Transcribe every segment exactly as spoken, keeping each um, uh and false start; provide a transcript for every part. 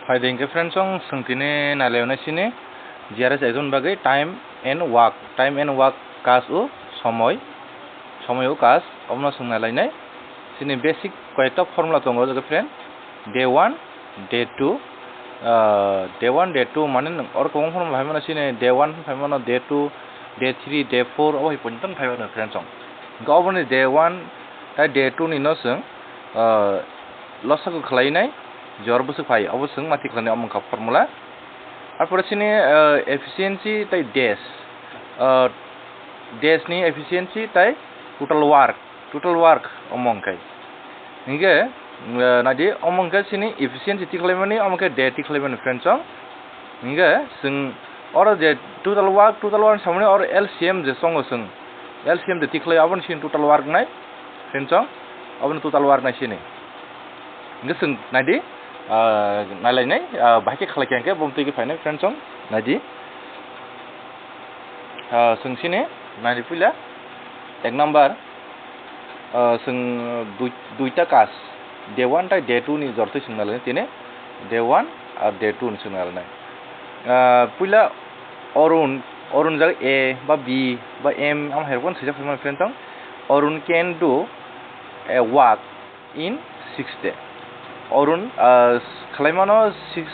Phaidi hwnkhe friends, chwng, chwng tini nailainai chini G R S exam bagwi time and work, time and work kaj o somoi, somoi o kaj, obono chwng nailainai. Chini basic koyekta formula tongo, o jaga friend, day one, day two, ah, day one, day two mane nwng oro kwbang formula phaimano, chini day one phaimano, day two, day three, day four, obo hai poito phaimano friends, chwng. Hwnkhe oboni day one tai day two ni no chwng, ah, losako khwlainai jor bwswk phai, obo chwng mati khlainai, omo wngkha formula. Arpore chini, ah, efficiency tai days, ah, days ni efficiency tai total work, total work omo wngkha. Hingke, ah, naidi omo wngkha chini efficiency tikhlaimani, omo khe day tikhlaimani friends, chwng. Hingke chwng oro je total work, total work samani oro L C M je chongo chwng, L C M je tikhlai, aboni chini total work nai. Friends, chwng, obono total work nai sini. Hingke chwng naidi, ah, nailainai, ah, bahai khe khlai khe hingke bumtwi khe phainai friends, chwng, naidi. Ah, chwng sini naidi puila ek number, ah, chwng dui, duita kaj, day one tai day two ni jortwi chwng nailainai tini, day one ar day two ni chwng nailainai. Ah, puila Arun, Arun jaga A ba B ba M, amo hai rokno swijak phaimani friends, chwng. Arun can do a work in six day. Arun, ah, khwlaimano six,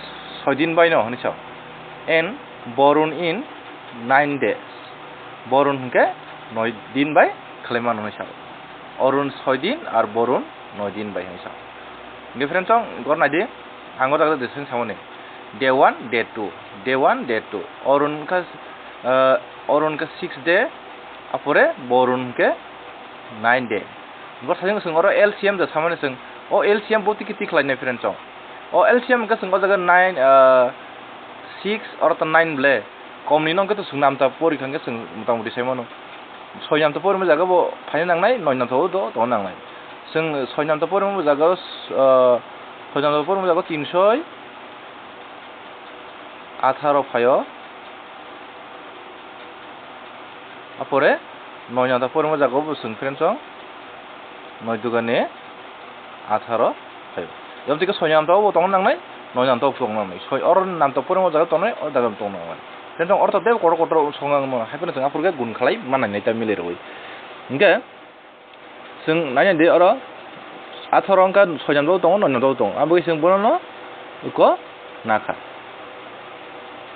soi din bai no hwnwi sao. And Borun in nine days. Borun hwnkhe noi din bai khwlaimano hwnwi sao. Arun soi din ar Borun noi din bai hwnwi sao. Hwnkhe friends, chwng gor naidi, ang o jaga decision samani. Day one, day two, day one, day two. Arun wngkha, ah, Arun wngkha six day, apore Borun hwnkhe nine day. Bo sajwk chwng oro L C M da samani chwng. O L C M bo tiki tik khlainai friends, chwng. O L C M hwnkhe chwng o jaga nine, ah, six, oro to nine ble. Komni no hwnkhe to chwng namta pori kha hwnkhe chwng mota moti sai mano. Soi namta pori mo jaga bo phaina nangnai, noi namta o do tongna nangnai. Chwng soi namta pori mo jaga, ah, soi namta pori mo jaga tinsoi atharo phaio. Apore noi namta pori mo jaga bo chwng friends, chwng. Noi dugane atharo phaio. Jom tike soi namta bo tongna nangnai, noi namta bo tongna nangnai. Soi oro namta pori mo jaga tongnai, oro jaga tongna nangnai. Friends, chwng oro to bebak kotor kotor song nang mano. Hai phano chwng aphuru khe gun khlai manai nai ta milai rwui. Hingke chwng naina di oro atharo wngkha soi namta bo tongo, noi namta bo tongo. Abo chwng bono no uko nakha.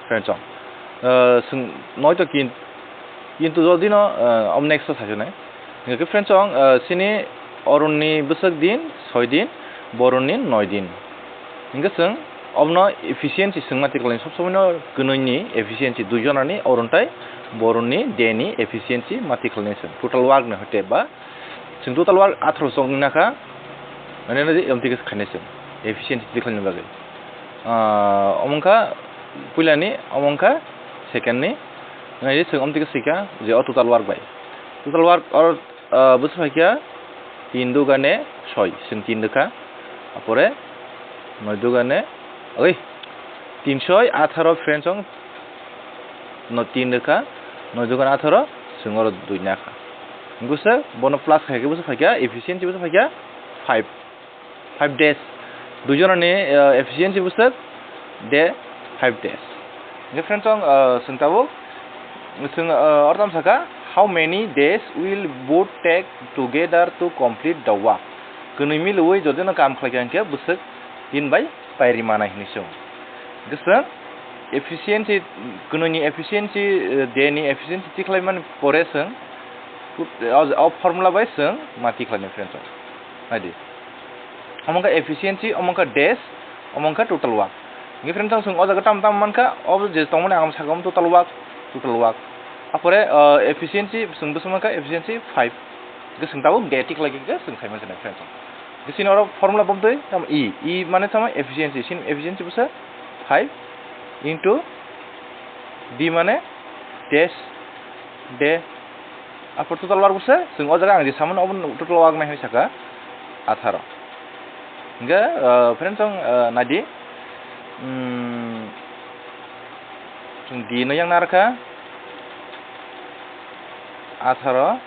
Friends, chwng, ah, chwng noi to kin-, kintu jodi no, ah, om next o sasinai. Hingke friends, chwng, ah, chini Arun ni bwswk din soi din, Borun ni noi din. Hingke chwng obono efficiency chwng mati khlainai, sob somoi no kwnwi ni efficiency, dui jona ni Arun tai Borun ni day ni efficiency mati khlainai chwng, total work ni hoite ba chwng total work atharo chwng wngna kha, mane nadi omtwi khe khainai chwng efficiency twi khlaina bagwi. Ah, omo wngkha puila ni, omo wngkha second ni, nai chwng omtwi khe swikha je o total work bai. Total work or, ah, bwswk hai khe tin dugane soi, chwng tin rwkha, apore noi dugane, oi, tin soi atharo friends, chwng no tin rwkha, noi dugane atharo, chwng oro dui nakha. Bwswk bono plus khai khe bwswk phaikha, efficiency bwswk phaikha five, five days. Dui jona ni, ah, efficiency bwswk de five days. Hingke friends, chwng, ah, chwng tabuk, chwng, ah, oro tamo sakha, "How many days will both take together to complete the work?" Kwnwi milwi jodi no kam khlai kha hingke bwswk din bai pairi manai hinwi chwng. Hingke chwng efficiency, kwnwi ni efficiency, eh, day ni efficiency tikhlai mani pore chwng, o, o formula bai chwng ma tikhlai nai friends, chwng. Naidi. Omo wngkha efficiency, omo wngkha days, omo wngkha total work. Hingke friends, chwng o jaga tamo tamo mankha, o je tongmani ang sakha omo total work, total work. Apore, ah, efficiency chwng bwswk mankha efficiency five. Hingke chwng tabuk day tikhlai khe chwng khai mansa nai friends. Hingke chini oro formula bomtwi tamo E, E mane tamo efficiency, chini efficiency bwswk five into D mane days, day. Apor total work bwswk chwng o jaga ang je samani obo total work nai hinwi sakha atharo. Hingke, ah, friends, chwng, ah, naidi, mm, chwng D no yang narwkha, atharo,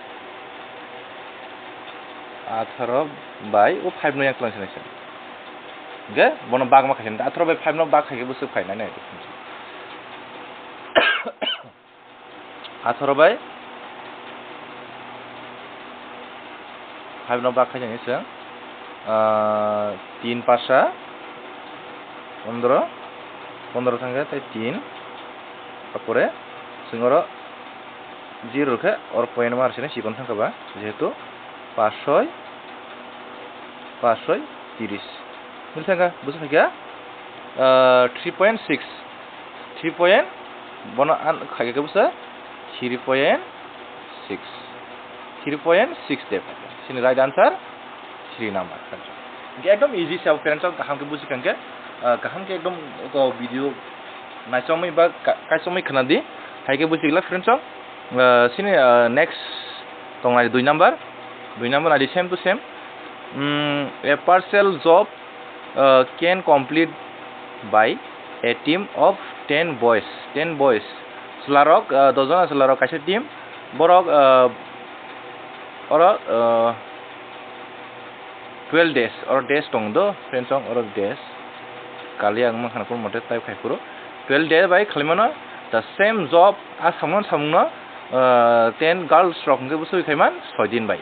atharo bai o five no yang twlang sinai se. Hingke bono bak ma khaisani, atharo bai five no bak khaikhe bwswk phainai nai. Atharo bai five no bak khaisani chwng, ah, tin pasha pondro, pondro thangkhe tei tin, apore chwng oro zero khe oro point ma rwsini chikon thangkha ba, jehetu pash soi, pash soi tiris. Mili thangkha, bwswk khaikha, ah, three point six, three point, bono an khaikha bwswk three point six, three point six de phaikha. Chini right answer three number. Hingke ekdom easy se abo friends rok, kaham khe buji kha hingke, ah, kaham khe ekdom o video naichomwi ba ka-, kaichomwi khna di, hai khe buji glak friends rok. Ah, chini, ah, next tongnai dui number, dui number naidi same to same. Mm, a partial job, ah, can complete by a team of ten boys, ten boys. Chwlarok, ah, dos jona chwlarok kaisa team, borok, ah, oro, ah, twelve days, oro days tong do, friends rok, oro days. Kali ang mankha phuru mote type khai phuru. Twelve day bai khalaimano, the same job, a samung samungno, ah, ten girls rok hwnkhe bwswk khaiman soi din bai.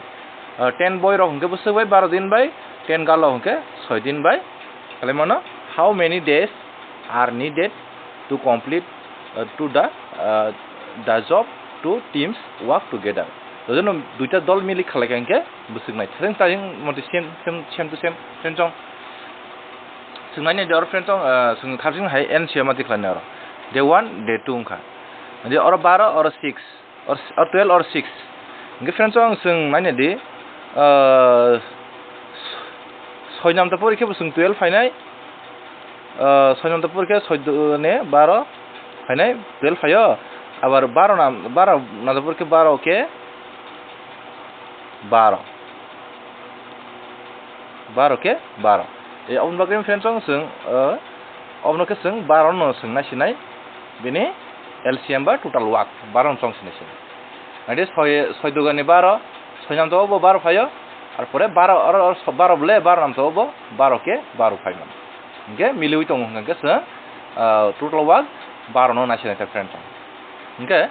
Ah, ten boy rok hwnkhe bwswk bai baro din bai, ten girl rok hwnkhe soi din bai. Khalaimano, how many days are needed to complete, uh, to the, uh, the job, two teams work together. Jojono duita dol mili khalai kha hingke bwswk nai. Thajeng thajeng motwi same, same, same to same, friends rok. Swngnai ni de oro friends rok, uh, swng thajeng hai N C M ati khlai nai oro. Day one, day two wngkha. Hingke oro baro, oro six. Or, or twelve or six. Hingke friends, ang chwng naina di, ah, soi namta pori khe bo chwng twelve phainai. Ah, soi namta pori khe soi du-, ne baro phainai, twelve phaio. Abar baro nam, baro namta pori khe baro khe baro. Baro khe baro. E, oboni bagwi friends, ang chwng, ah, oboni khe chwng baro no chwng nai sinai. Bini L C M ba total work baro no chong sini sini. Nadi soi, soi dugani baro, soi namto bo baro phaio, ar pore baro, oro, oro so-, baro bole baro namto bo baro khe baro phai man. Hingke miliwi tongo hingke se, ah, total work baro no nai sini ta friend tong. Hingke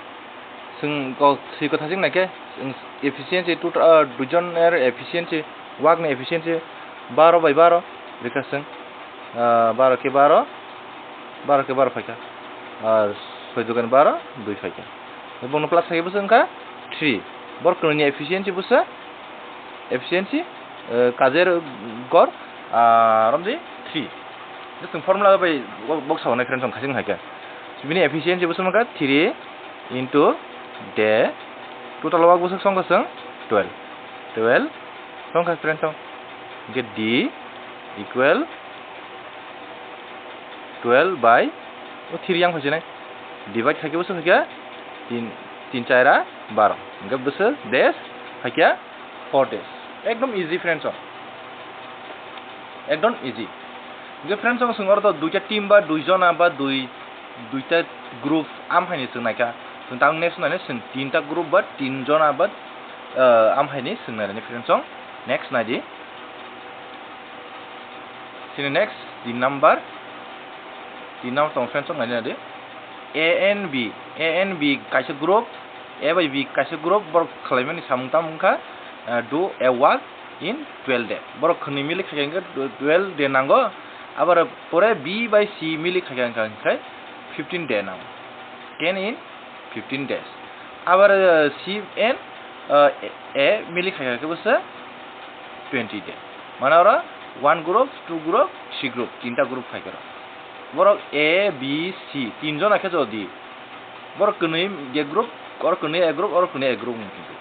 sing ko, si ko thajing nai khe, sing efficiency total, ah, duijon er efficiency, work ni efficiency baro bai baro, rikha sing, ah, baro khe baro, baro khe baro phaikha, ar soi dugani baro, dui phaikha. Bono plus khaikhe bwswk wngkha three. Borok kwnwi ni efficiency bwswk, efficiency, eh, kajer gor, ah, romdi three. Just formula bai bo-, bok sabanai friend song khasing haikhe. Bini efficiency bwswk wngkha three into de, total work bwswk songkha chwng twelve. Twelve songkha friend song. Hingke D equal twelve by, o three yang phasinai. Divide khaikhe bwswk khaikhe tin, tin chaira baro. Hingke bwswk days khaikhe four days. Ekdom easy friends o. Ekdom easy. Hingke friends o, chwng oro to duita team ba dui jona ba dui, duita group am haini chwng naikha. Chwng tang next naine chwng tinta group ba tin jona ba, eh, am haini chwng nainani friends o. Next naidi. Sini next, tin number. Tin number tong friends, naidi, naidi. A and B, A and B kaisa group, A bai B kaisa group, borok khwlaimani samung tamo wngkha, uh, do a work in twelve day. Borok khwnwi mili khaikha hwnkhe twelve day nango, aboni pore B bai C mili khaikha hwnkhe fifteen day nango. Can in fifteen days. Abar, uh, C and, uh, A, A mili khaikha khe bwswk twenty day. Mane oro one group, two group, three group, tinta group khaikha oro. Borok A, B, C, tin jona khe jodi. Borok kwnwi A group, oro kwnwi A group, oro kwnwi A group wngkha kintu.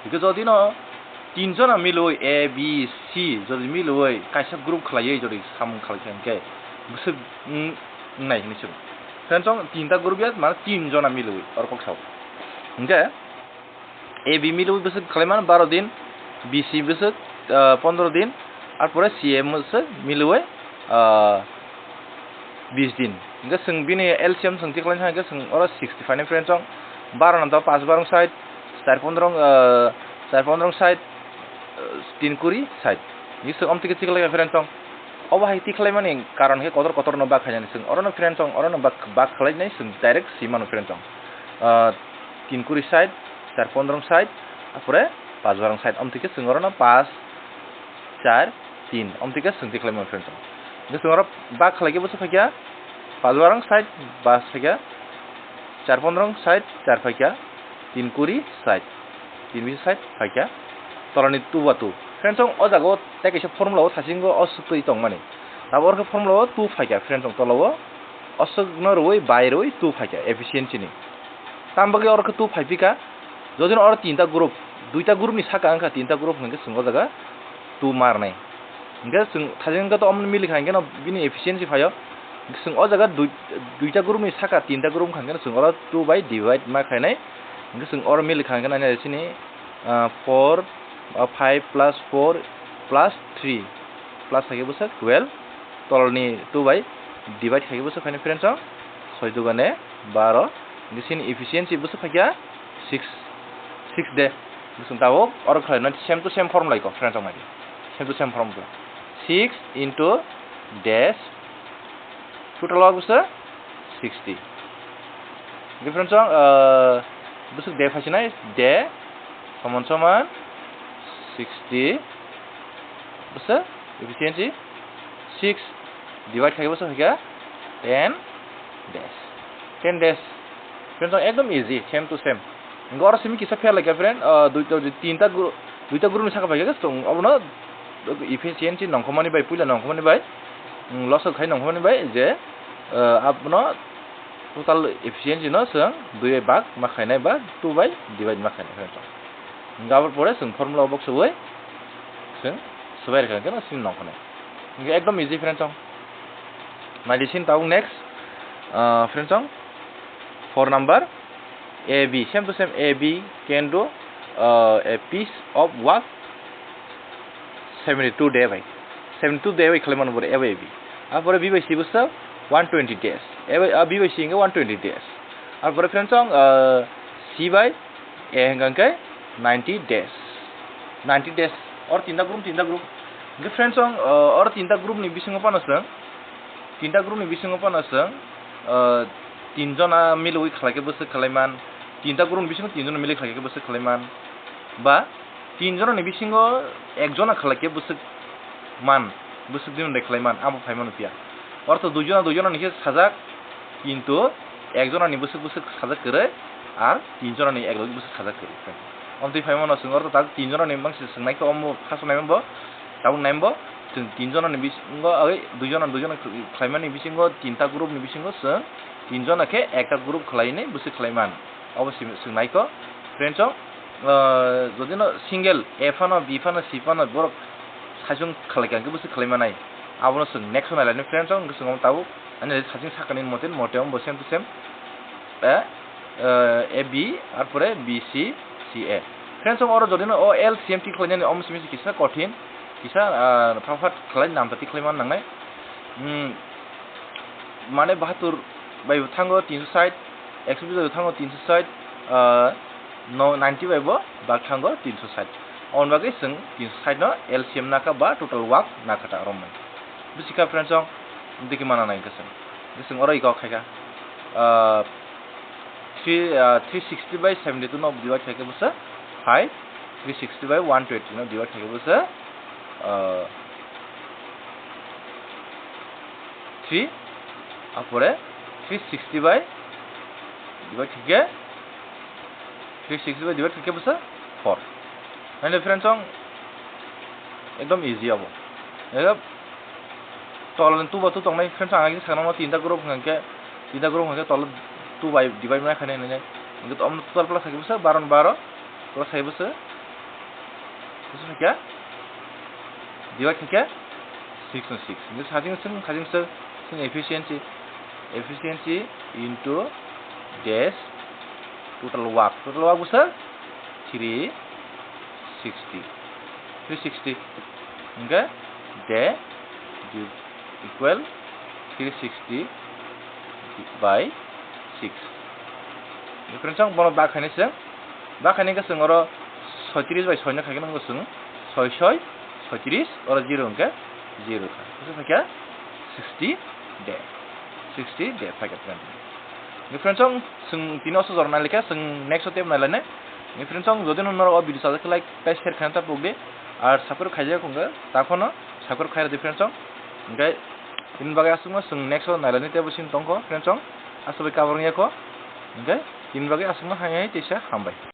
Hingke jodi no tin jona milwi A, B, C, jodi milwi kaisa group khlaiwi jodi samung khlaikha hwnkhe bwswk, mm, wngnai hinwi swng. Friends, chwng tinta group ya, mane tin jona milwi, oro kok sao. Hingke A B milwi bwswk khlaimano baro din, B C bwswk, ah, pondro din, ar pore C A bwswk milwi, ah, bis din. Hingke chwng bini L C M chwng tikhlaina hingke chwng oro sixty phainai friends, chwng baro no to panch barong sait, char pondro, ah, char pondro sait, ah, tin kuri sait. Hingke chwng omtike tikhlai friends, chwng. Obo hai tikhlaimani karon khe kotor kotor no bak khainani chwng. Oro no friends chwng, oro no bak, bak khlainai chwng direct si mano friends chwng. Ah, tin kuri sait, char pondrong sait, apore pas barong sait. Omtwi khe chwng oro no pas, char, tin. Omtwi khe chwng tikhlai mano friends chwng. Hwnkhe chwng oro bak khlai khe bwswk phaikha, pas barong sait, bas phaikha, char pondrong sait, char phaikha, tin kuri sait. Tin bisi sait phaikha, tolani two ba two. Friends chwng, o jaga o tei kaisa formula o thasing o swtwi tongmani. Abo oro khe formula o two phaikha, friends chwng, tola o o swk no rwui bai rwui two phaikha efficiency ni. Tam bagwi oro khe two phaipikha, jodi no oro tinta group, duita group ni saka wngkha tinta group hwnkhe chwng o jaga two marnai. Hwnkhe chwng thasing khe to omo milikha hwnkhe no bini efficiency phaio. Chwng o jaga dui-, duita group ni saka tinta group wngkha hwnkhe no chwng oro two bai divide ma khainai. Hwnkhe chwng oro milikha hwnkhe no chini, ah, four, ah, five plus four plus three plus hai khe bwswk twelve, tolni two bai divide khai khe bwswk phainai friends chwng, soi dugane baro. Hwnkhe chini efficiency bwswk phaikha six, six de. Bwswk tabuk oro khlaina same to same formula iko friends chwng naidi. Same to same formula. Six into dash, total o bwswk sixty. Hwnkhe friends chwng, ah, bwswk de phaisinai, de soman soman sixty. Bwswk efficiency six divide khai bwswk phaikha ten dash. Ten dash. Friends chwng ekdom easy, same to same. Hwnkhe oro simi kisa fail laikha friend, ah, duita, tinta gru-, duita group ni saka phaikha chwng obono efficiency nongkhormani bai, puila nongkhormani bai, mm, loss khai nongkhormani bai je, ah, abono total efficiency no chwng dui bai bak ma khainai ba two bai divide ma khainai friends chwng. Hwnkhe aboni pore chwng formula o bok sogwi chwng swbai rwkha hwnkhe no chini nongkhornai. Hwnkhe ekdom easy friends chwng. Naidi chini tabuk next, ah, friends chwng, four number, A B, same to same, A B can do, ah, a piece of work seventy two day bai, seventy two day bai khlai mano bo A bai A B. Apore B bai C bwswk one twenty days. A bai, ah, B bai C hwnkhe one twenty days. Apore friends chwng, ah, C bai A hwnkha hwnkhe ninety days. Ninety days. Or tinta group, tinta group. Hwnkhe friends chwng, ah, or tinta group ni bisingo phano chwng, tinta group ni bisingo phano chwng, ah, tin jona milwi khlai khe bwswk khlai man. Tinta group ni bisingo tin jona milwi khlai khe bwswk khlai man. Ba tin jona ni bisingo ek jona khlai khe bwswk man, bwswk din de khlai man, abo phai mano phiya. Ortho dui jona, dui jona ni khe sajak, kintu ek jona ni bwswk bwswk sajak kwrwi, ar tin jona ni ek logi bwswk sajak kwrwi. Omtwi phai mano chwng ortho tak tin jona ni mangsi chwng nai khe omo kha swnai bo, tabuk nai bo, chwng tin jona ni bisingo, oi, dui jona, dui jona khlai mani bisingo, tinta group ni bisingo chwng tin jona khe ekta group khlai ni bwswk khlai man. Obo simi chwng naikho. Friends chwng, ah, jodi no single A phano, B phano, C phano borok saichung khlai kha, hwnkhe bwswk khlai manai. Abono chwng next o nai lainai friends chwng, hwnkhe chwng omo tabuk ani saichung sakani mote, mote omo bo same to same. A, ah, A B, arpore B C, C A. Friends chwng oro jodi no o L C M ti khlainani omo simi se kisa kothin, kisa, ah, phat phat khlai namta ti khlai man nangnai. Hmm, mane bahatur bai bo thango tinso sait, ekso bish bai bo thango tinso sait, ah, no, ninety bai bo bak thango tinso sait. Aboni bagwi chwng tinso sait no L C M nakha ba total work nakha ta romwi. Bwswk kha friends chwng, diki mana nai hwnkhe chwng. Hwnkhe chwng oro iko khaikha. Ah, three, ah, three sixty by seventy two no divide khaikhe bwswk five, three sixty by one twenty no divide khaikhe bwswk, ah, three, apore three sixty by divide khaikhe, three sixty by divide khaikhe bwswk four. Naile friends chwng, ekdom easy abo. Ego tolni two ba two tongnai friends, ang agini sakno tinta group hwnkhe, tinta group hwnkhe tolo two by divide ma khainai hinwi. Hwnkhe omo total plus khaikhe bwswk baro ni baro, plus khaikhe bwswk, bwswk khaikhe divide khaikhe six no six. Hwnkhe sajing chwng, sajing chwng, chwng efficiency, efficiency into days, total work, total work bwswk three sixty, three sixty. Hwnkhe day is equal three sixty by six. Friends chwng bono bak khainai chwng, bak khainai khe chwng oro soitris bai soi no khaikhe nangkhe chwng soi soi soitris, oro zero hwnkhe zero kha. Kisa kha sixty day. Sixty day phaikha friends. Ni friends song, sung tino so jorna likha, sung next o tep nailane. Ni friends song, jodi no norok o video sajak like, tei share khaina ta pokdi. Ar subscribe khaijak kongkha, ta phono subscribe khaira di friends song. Hingke tin bagwi aswkno sung next o nailane tebo sin tongkho friends song. Aswk bai kabrang yakho. Hingke tin bagwi aswkno hai hai teisa hambai.